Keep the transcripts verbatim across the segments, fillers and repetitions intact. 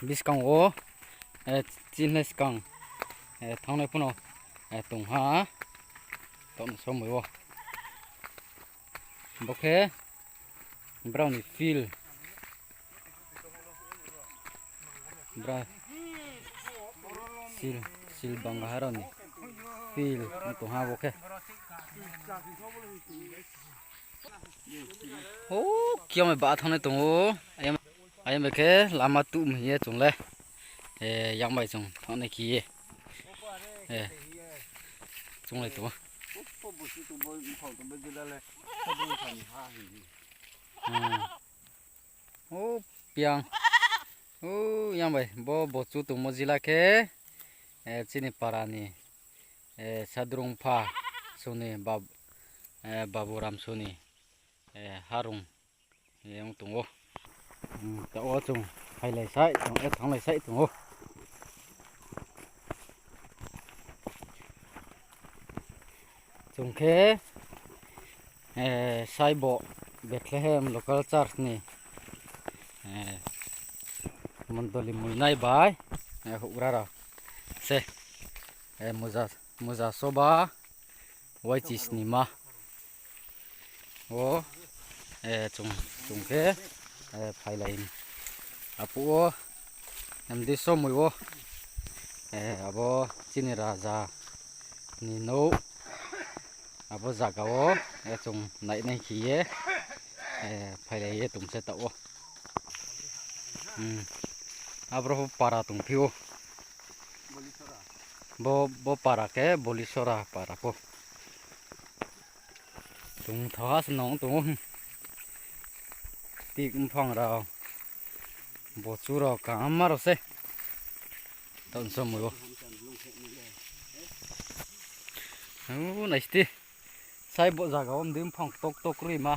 Buskang wo, eh, chini skang, eh, thanngnai pho no, eh, tong ha, taoh ni somoi wo. Bo khe brao ni field. Brao sil, sil bangha rao ni field ong tong ha bo khe. O, kiyamai ba thanngnai tong ou. Ayang bai khe lama tuh mi hing ye chung le, eh, yang bai chung thanngnai khe ye, eh, chounglai tong ou. Hmm. O, piang. O, yang bai bo bochu tongmo jila khe, eh, chini para ni, eh, Sadrungpha soni bab-, eh, Baburam soni, eh, harung, eh, ong tong ou. Hmm, taoh wo chung phailai sai tong, eh, thannglai sai tong ou. Chung khe, eh, saibo Bethlehem Local Church ni, eh, mondoli muinai bai, eh, houhgra rao se, eh, Muja, Muja Soba, Y C S ni ma. O, eh, chung, chung khe, eh, phailai ni. Aphuh wo, mdi somoi wo, eh, abo chini raja ni nouh, abo zaga wo, eh, chung nainai khe ye, eh, phailai ye tong se taoh wo. Hmm. Aboro pho para tongphi ou. Bo, bo para khe Bolisora para pho. Tongthaoh ha se nung tong ou. Tik mphang rao, bochu rao, kaham ma rao se. Taoh ni somoi wo. O, nai sdi. Saibo zaga wo mdi mphang ktok ktok kroi ma.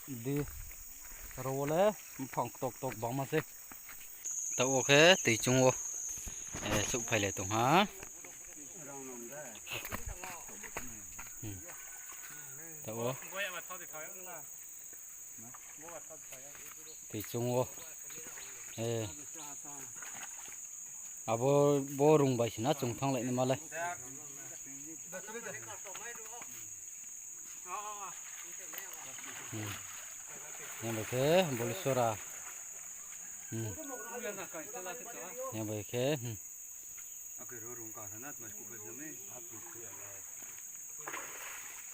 Di ro wo le mphang ktok ktok bangma se. Taoh wo khe toi chung wo, eh, souhphailai tong ha. Hmm. Taoh wo toi chung wo, eh, abo bo rung bai sina chung thannglai naima le. Hmm. Yang bai khe Bolisora. Hmm. Yang bai khe, hmm.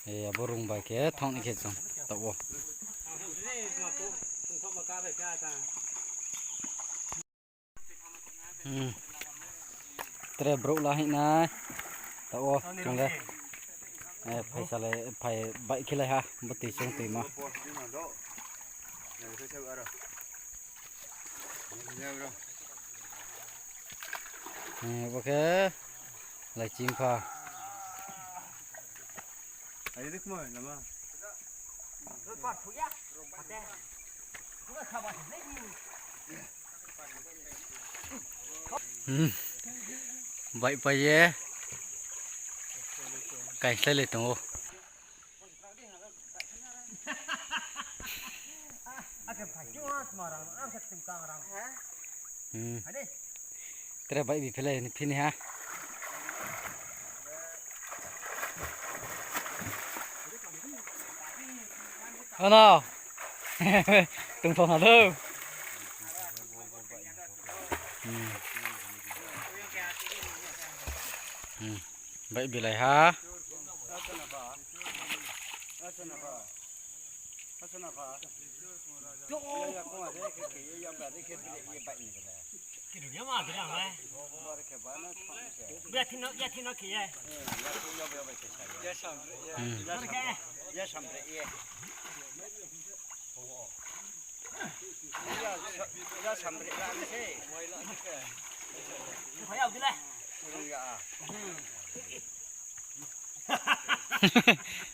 Eh, abo rung bai khe thanng ni khe chung taoh wo. Hmm. Tre brouh la hing nai. Taoh wo chung le, eh, phai salai, phai baih khe lai ha. Bo toi chung toima. Eh, bo khe Laichimpha. Hmm. Baihpai ye. Kaislái lai tong ou. Hmm. Tre baih bi phi lai ni phi ni ha. Ano. Tongthao na dou. Hmm. Hmm. Baih bi lai ha. Hmm.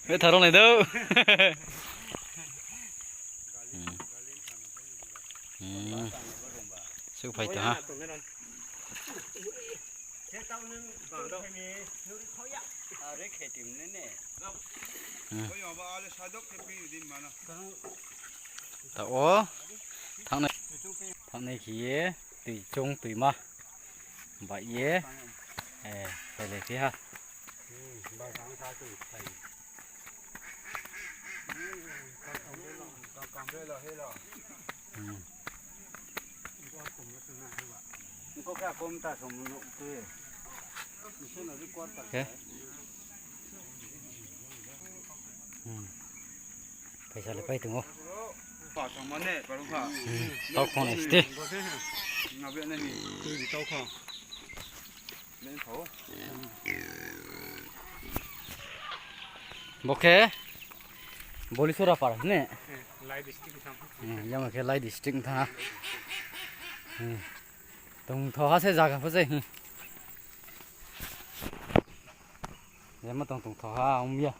Bethak rao nai dou. Hmm. Hmm. Souhphai tong ha. Hmm. Taoh wo thanng nai. Thanng nai khe ye, tui choung tuima bai ye, eh, phailai phi ha. Hmm. Khe. Hmm. Paisa le pai tong ou. Tau khong ni sti. Bo khe Bolisora par ne? Yamo khe Lai district thanng ha. Tongtho ha se zaga pho se. Yamo tong tongtho ha ong ya.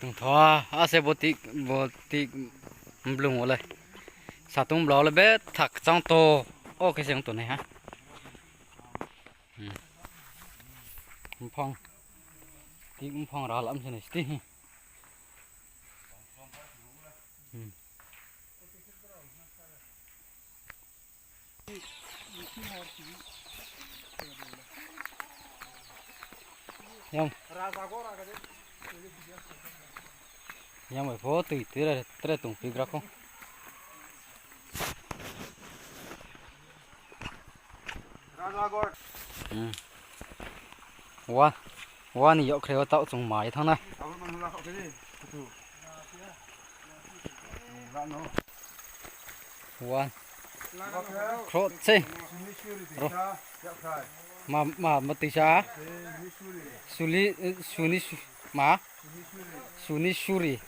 Tongtho ha se bo tik, bo tik mblung wo le. Satung blau le bethak chang to. O khe se ong tongnai ha. Mphang. Tik mphang ra lam se nai sti. Yam. Yam bai pho tui tui re tre tong pi gra kho. Wa, wa ni yakkhre wo taoh chung mai thanng na. Wa. Khroh se. Ro. Ma, ma, ma tuisa. Suli, eh, suni su-, ma? Suni suri.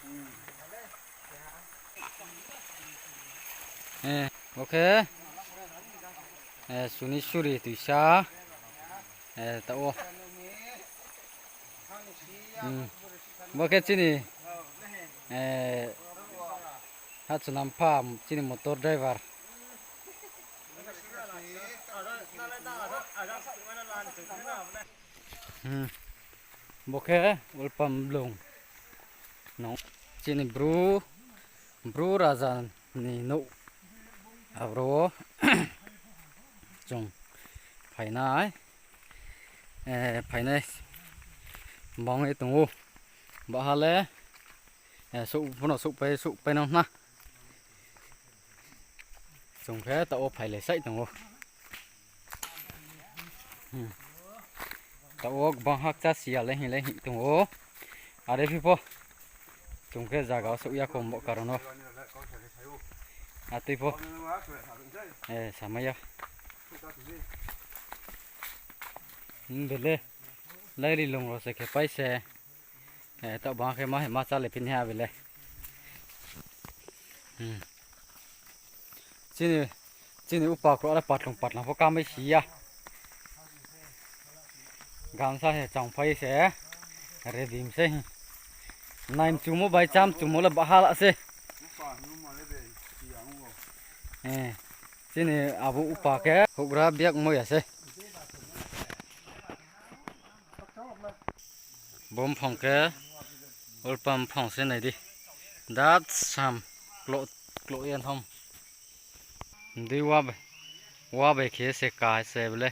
Eh, bo khe. Eh, suni suri tuisa. Eh, taoh wo. Hmm. Bo khe chini, eh, ha chunam pha chini motor driver. Hmm. Bo khe Ulpam blung. No, chini Bru, Bru raja ni nouh. Abro wo chung phainai, eh, phainai bang ye tong ou. Baha le, eh, souh pho no souhpai, souhpai no hna. Chung khe taoh wo phailai saih tong ou. Hmm. Taoh wo gbang hakcha si ya le hing le hing tong ou. Are phi pho. Chung khe zaga wo souh ya kho bo karon wo. Atui pho. Eh, samai ya. Hmm, bele. Lairi lung ro se khe pai se. Eh, taoh bang khe ma, ma chale phi ni ha bele. Hmm. Chini, chini upa kro le patlung patlang pho kamai si ya. Gamsa he changphai se, redim se. Nai mchumo bai cham chumo le baha la se. Eh, chini abo upa khe houhgra biak mo ya se. Bo mphang khe Ulpam mphang se nai di. Dat sam klo, klo ye thom. Dei wa bai, wa bai khe se ka se bele.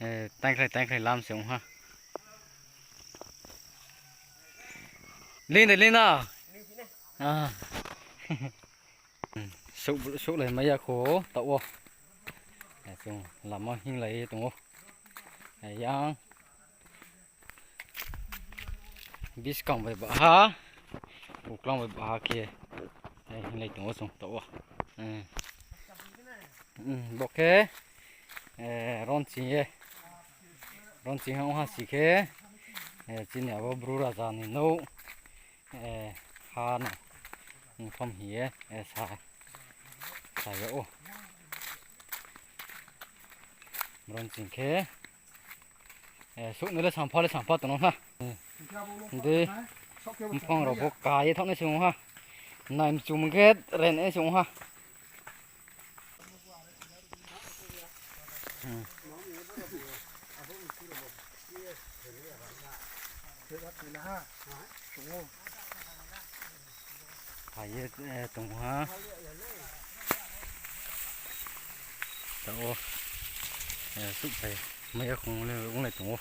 Eh, taingkhlai, taingkhlai lam se ong ha. Lin de lin na. Ah. Souh, souhlai mai ya kho, taoh wo. Eh, chung lama hinglai ye tong ou. Eh, yang. Buskang bai baha, uklang bai baha khe, eh, hinglai tong ou chung taoh wo. Eh. Hmm, bo khe, eh, Ronching ye. Ronching ha ong ha si khe, eh, chini abo Bru raja ni nouh, eh, ha no, hmm, khom hing ye, eh, sa, sa yag ou. Ronching khe, Eh, souhnai le sampha le sampha tong ha. Eh, de, mphang rao pho ka ye thaoh nai se ong ha. Nai mchum khe ren nai se ong ha. Hmm. Phai ye, eh, tong ha. Taoh wo, eh, souhphai mai ya khong le onglai tong ou.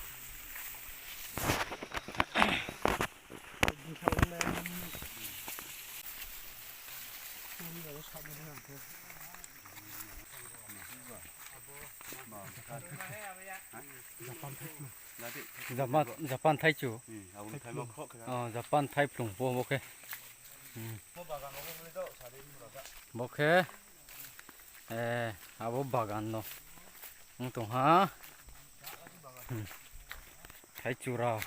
Japan, Japan thaichu. Hmm, abo thai ma khroh khe. Oh, Japan thaiphlung pho bo khe. Hmm. Bo khe, eh, abo bagan no ong tong ha. Hmm. Thaichu rao.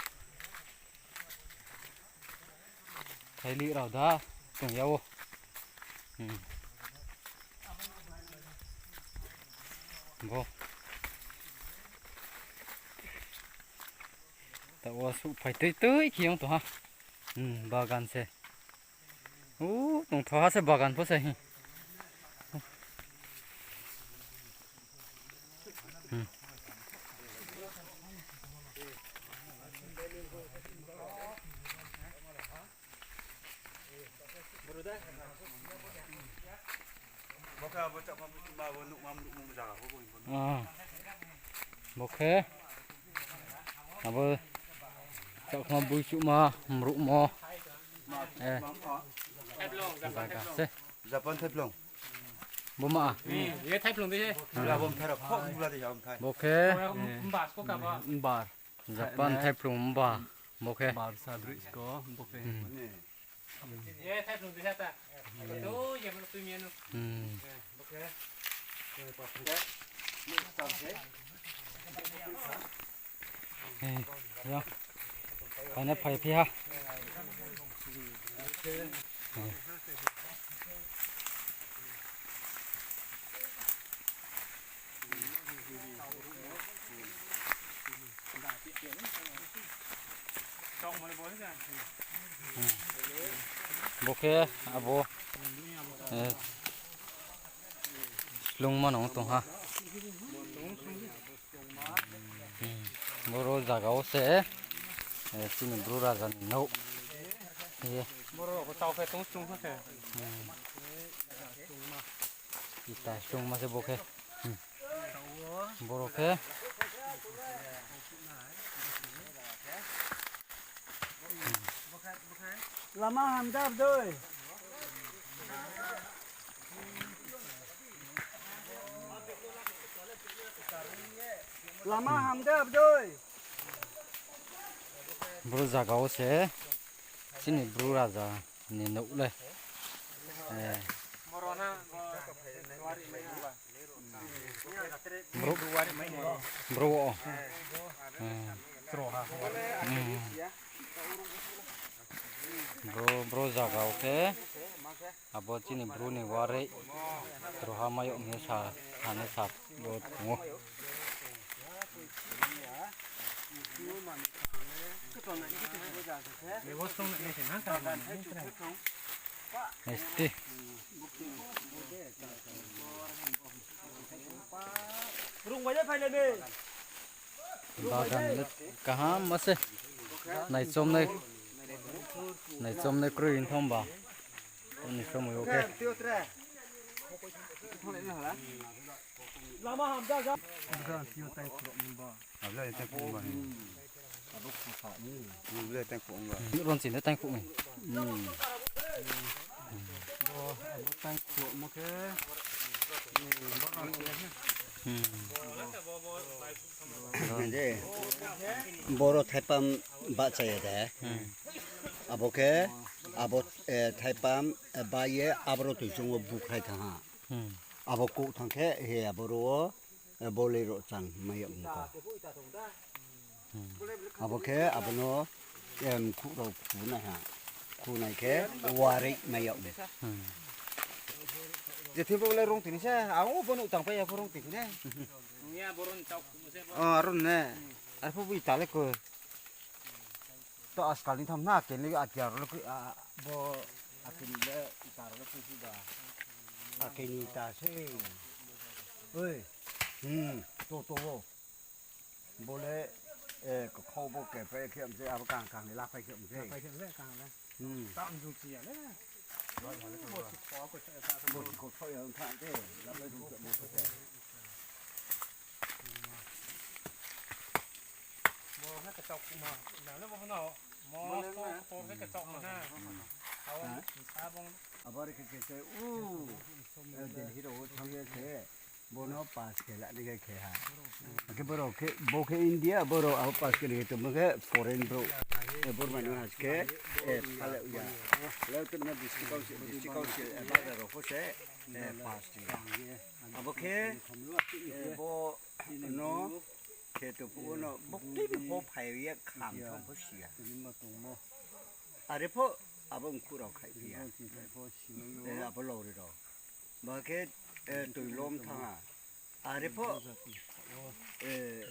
Thailih rao da tong ya ou. Hmm. Bo. Taoh wo souhphai tui tui khe ong tong ha. Hmm, bagan se. U, tongtho ha se bagan pho se hi. Hmm. Ah. Bo khe abo Chakma buichuhma mruhmo. Eh. Jaga se. Japan thaiphlung. Bo ma? Hmm, ye thaiphlung de ye. Bula bo mthai rao khok bula de ya mthai. Bo khe, eh, mbar, mbar. Japan thaiphlung mba. Bo khe. Mbar sa droi sko, bo khe. Hmm. Ye thaiphlung de ya ta. Abo to ye mo tui mi ano. Hmm. Eh, bo khe. Eh, pa khe. Ni sa khe. Eh, ya. Phaina phaiphi ha. Eh. Bo khe abo, eh, slungma no tong ha. Hmm. Boro zaga wo se, eh, chini Bru raja ni nouh. Ye. Boro rao bo tau khe tong chung khe. Hmm. Ita slungma se bo khe. Hmm. Boro khe. Lama hamjak doi. Lama hamjak doi. Boro zaga wo se chini Bru raja ni nouh le. Eh. Bru, Bru wo. Eh. Hmm. Bru, Bru zaga wo khe. Abo chini Bru ni wari. Troha mai yag ni sa, sa ni sa bo tong ou. Esti. Bagan le kaham ma se. Naichomnai, naichomnai kroi thong ba. Ni somoi o khe. Ron chini taingkhouh ni. Hmm. Boro thaipam bahcha ya de. Hmm. Abo khe, abo, eh, thaipam, eh, ba ye aboro toi chung wo bukhrai thanng ha. Hmm. Abo kouh thanng khe, he aboro wo, eh, bolei rao chang mai yag ni ka. Hmm. Abo khe abono, eh, mkhuh rao khunai ha. Khunai khe wari mai yag ni. Hmm. Je thing bo le rong tini se, ang o bono tangpai ya pho rong tini ne. Aro ne. Arphuh bo ita le ko. To askal ni tham na, ake ni atiar le ko, a, bo ake ni le ita le ko si ba. Ake ni ita se. Oi. Hmm, to, to bo. Bo le, eh, ko khau bo ke pai khe mse, abo kang kang ni la pai khe mse. Pai khe mse kang le. Hmm. Ta mjung chi ya le. Bo si ko sa ya tha te, la pai du ke mo ko te. Bo na ka chok ma, na le bo na, mo ko ko ke ka chok ma na. Aw, sa bong. Abo re ke ke se, u, eh, Delhi ro thang ye se. Bono pass khe la ni khe khe ha. Akhe borok khe, bo khe India, borok abo pass khe ni khe tongmo khe foreign bro. Eh, Burma ni has khe, eh, phalai ya. Leo to na district council, district council, eh, bazar rok pho se, eh, pass khe ya. Abo khe, eh, bo no khe to phuh no, bo tini pho phai ye kham thang pho si ya. Are pho, abo mkhu rok khai phi ya. Eh, abo lori rok. Ba khe, eh, tui lom thang ha. Are pho, eh,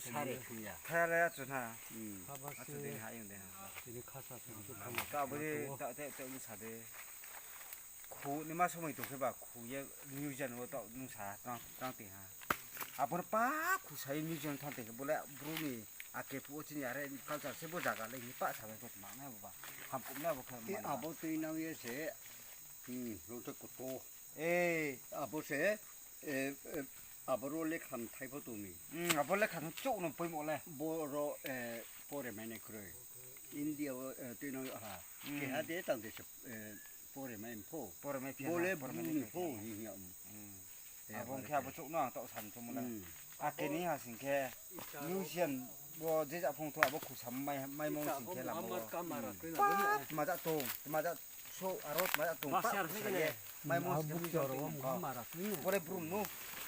sare thang ya. Thaya le achu na. Hmm. Achu de ha, yung de ha. Ta bo de, ta, ta, ta, yung sa de. Khu ni ma somoi tong khe ba, khu ye museum wo ta nung sa, tang, tang te ha. Abo pa khu sa ye museum thang te khe, bo le bru ni ake phuh wo chini are culture se bo zaga le ni pa sa bai khe ma nai bo ba. Ham kum nai bo khe ma nai. Abo tui nang ye se, Hmm, rung te kutu. Eh. Abo se, eh, eh, abo ro lekha mthai pho tong mi. Hmm, abo lekha no chouh no poimo le. Bo ro, eh, pore mai nai kroi. India wo, eh, tui no ha. Hmm. Keha de tang de se, eh, pore mai pho. Pore mai phi bo na, le pore mai bru ni phi pho na. Hi hi am. Hmm. Eh, abo abo hing khe abo chouh no ang taoh san choungmo le. Hmm. Ake ni ha sing khe museum bo je ja phung thu abo khusa mai, mai mong sing khe lama wo. Hmm. Tma ja tong, tma ja So, aro tma ya tong pa sa ye. Mai mong sing khe museum tong ka. Bo le bru no,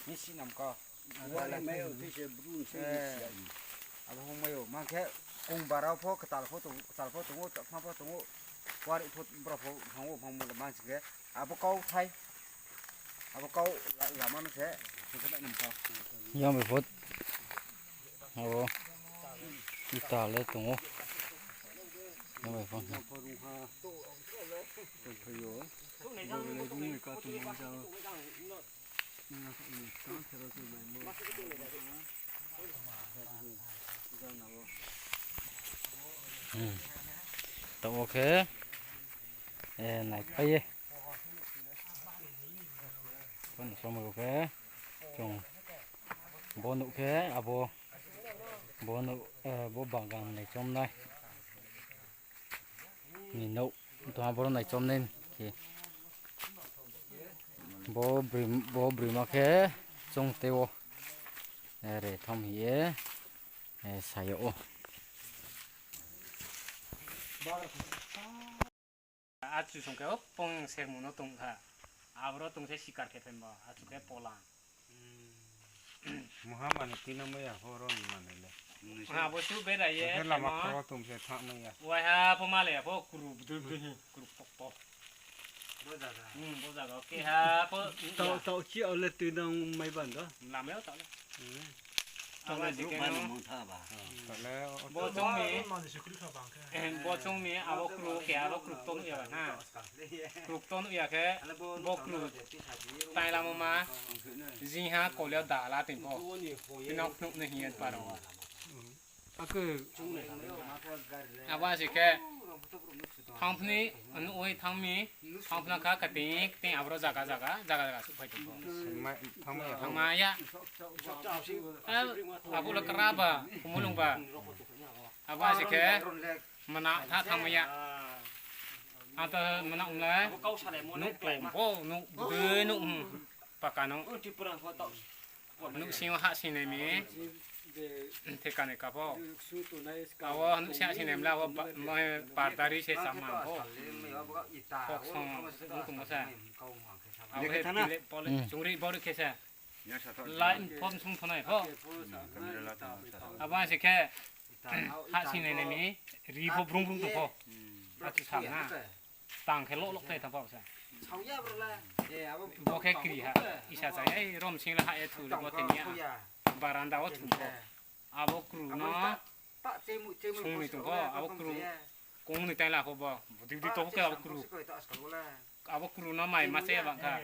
ni si nam ka. Bo le mai o tui se bru se ni si ya. Abo hong mai o, mang khe kong bara pho, ktal pho tong, ktal pho tong o, chakma pho tong o. Wari pho, bra pho, hang o, hang mo le mang sing khe. Abo kau thai. Abo kau la, lama no se, sing khe nam ka. Yang bai pho. Abo ita le tong o. Yang bai pho. Hmm. Taoh wo khe, eh, naipai ye. Bo ni somoi wo khe, chung bo nuh khe, abo, bo nuh, eh, bo bagan naichomnai. Ni nouh tongha boro naichomnai khe. Bo broi-, bo broima khe chung tei o, eh, re tham hing ye, eh, sa yag ou. Achu song khe o pong sermung no tong kha. Aboro tong se sikar khe phaimo, achu khe polang. Muha mani tui no mai ya pho ro ni manoi le. Ha, bo su berai ye, lama khoro tum se thang mai ya. Waiha pho ma le ya pho, kru bdui bdui hi, kru pok pok. Bo zaga. Hmm, bo zaga, keha pho. Tau, tau chi au le tui nang mai ban do. Lama yo tau le. Hmm. Tau le bru ma ni mung tha ba. Tau le, bo chung mi. Bo chung mi, abo kru, keha abo kru tong ya ba na. Kruk ton ya khe, bo kruk. Tai lamo ma, jing ha kol yo da la ting pho. Pinok phnuh ni hing ye paro. Abo asi khe, thangphni, nuh oi thang mi, thangphna kha kating, kating aboro jaga, jaga, jaga, jaga suh phai tong pho. Thangma ya. Abo le kra ba, kumulung ba. Abo asi khe, Mana tha thangmai ya. Anta mana ong le. Nuh pong pho, nuh bdui nuh, hmm, paka no. Nuh sing yo hah sing nai mi. Theka ni ka pho. Abo nuh sing hah sing nai mi la, abo ba-, mai pardari se sama pho. Kok song, nuh tongmo sa. Abo he pile pole, chungri bori khe sa. Lai phom sung thonai pho. Abo asi khe. Hah sing nai nai mi, ri pho brung brung tong pho. Achu sam na. Tang khe loh loh khlai tang pho sa. Bo khe kri ha. Isa chai, ei, rom sing le ha ye thu le bo tini ya. Baranda wo thu pho. Abo kru no sung ni tong pho, abo kru kong ni taing la pho bo, budi budi to khe abo kru. Abo kru no mai ma se bang kha.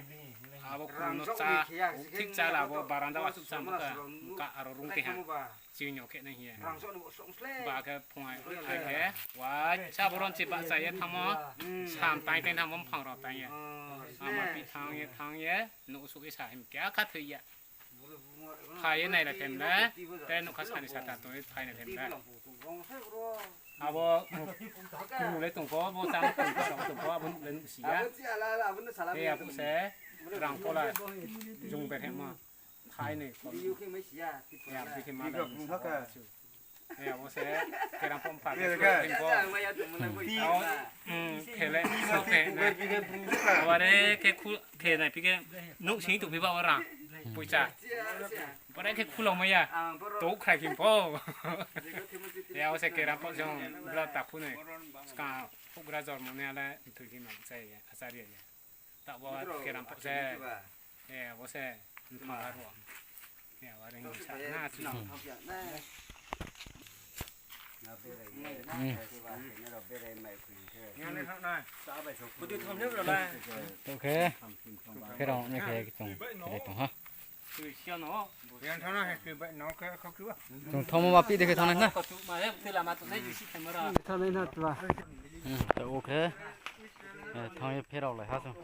Abo kru no cha, thik cha la bo baranda wa suh cha bo kha, ka aro rung te ha. Chini yo khe nai hing ye. Ba khe phung ai, ai khe, wa, sa bo ron chi ba cha ye thanngmo, sam taing taing thanngmo, mphang rao taing ye. Ama pi thanng ye, thanng ye, nouh suh ye sa him khe, akha thoi ya. Phai ye nai la tem le, te nougkha sani sata tong ye phai nai tem le. Abo, kru le tong pho, bo chang tong pho, tong pho, abo le nuh si ya. Te abo se, rang pho la, jung ber hemo. Phai nai kho. Ya, bikhe ma la. Abo se, keram pho mpha khe, khe le, so khe, ware khe khu, khe nai phi khe, nouh sing tong phi ba o rang, poicha. Bore khe khulong mai ya, tou khrai khin pho. Ya, abo se keram pho jong, bla takhu nai. Ska, hugra jormo nai ale, thoi khin ma chai ya, achar ya ya. Taoh bo keram pho se. E, abo se. Ntha aro. E, abo ring sa na chu. To khe, khe rao nai khe chung khe tong ha. Chung thamo ba pi de khe thanng nai na. Thanng nai na tla. Hmm, to khe. Eh, thanng ye pherao lai ha chung.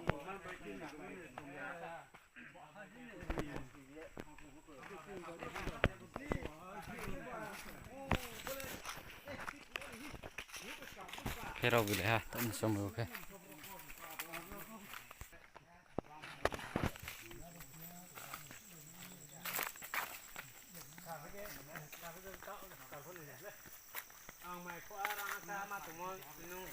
Pherao bi lai ha, tamo somoi khe. Ang mai kho a rang sa ma tongmo nung,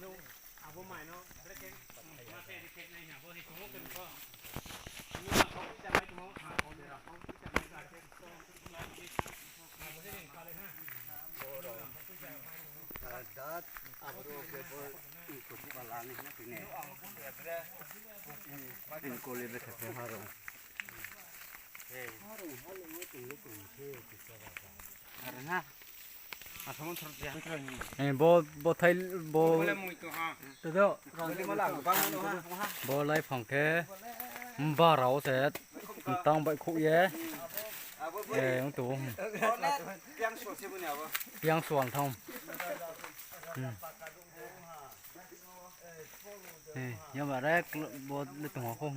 nung abo mai no brekhe ma se ri khe nai ha, bo ni tongmo khe kho. Nung ma kho pisa mai tongmo, ha, kho de ra, kho pisa mai tongmo. Abo se ni kale ha. Dat, abo ro ke bo, to bu ka la ni na tine. Tin ko le be khe ha ro. Eh, bo, bo thai, bo, bo laiphang khe, mba rao se, tang baihkhouh ye, eh, ong tong. Piang suang thang. Hmm. Eh, yama re, bo le tong ha kho.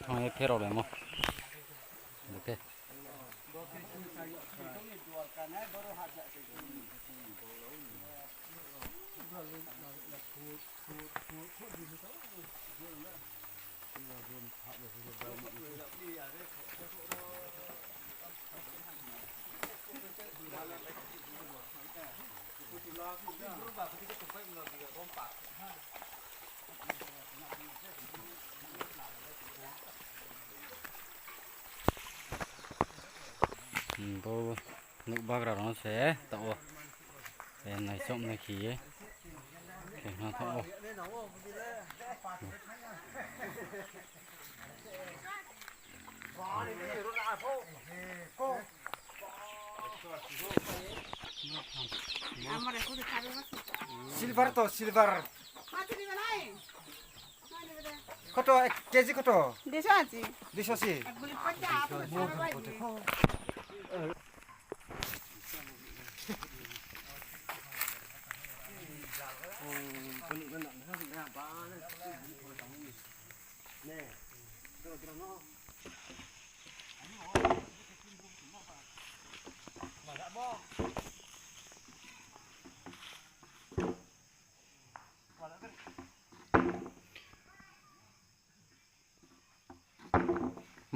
Thang ye pherao laimo. Bo khe. Hmm, bo nouh bagra rao no se taoh wo. Eh, naichom nai khe ye. Khe na thaoh wo. Silver to, silver. Koto, এক KG koto? দুইশো আশি. দুইশো আশি?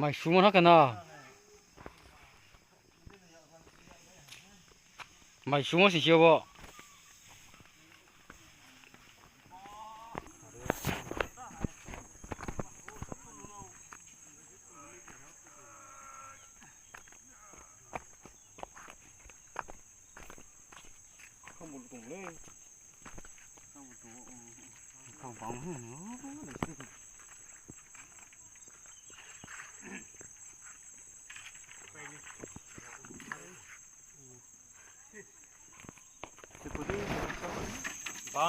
Mai sumo na kena. Mai sumo si siyo bo. Ba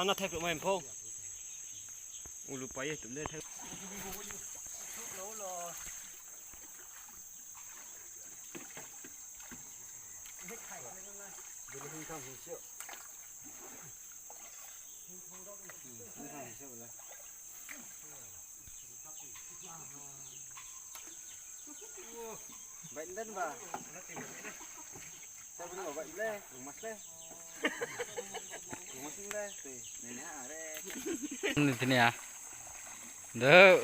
na thek mai pho. Ulu pai ye tum de thek. Baik dan ba. Saya belum baik le, rumah le. Rumah sini le, tuh, nenek are. Ini sini ya. Duh.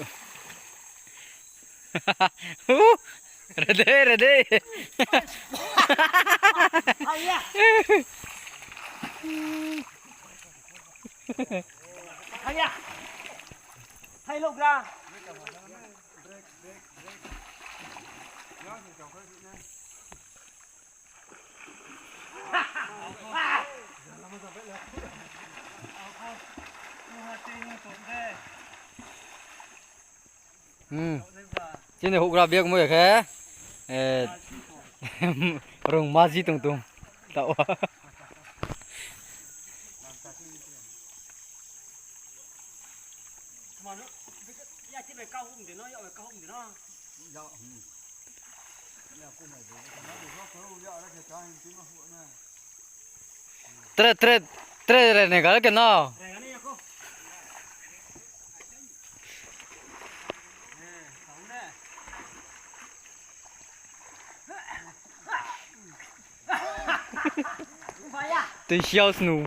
Huh. Ready, ready. Ayah. Ayah. Hai lo gra. Hmm. Chini houhgra biag mo ya khe, eh, rung maji tong tong. Tao. Tre, tre, tre re ne gal ke no. Tei siau snu.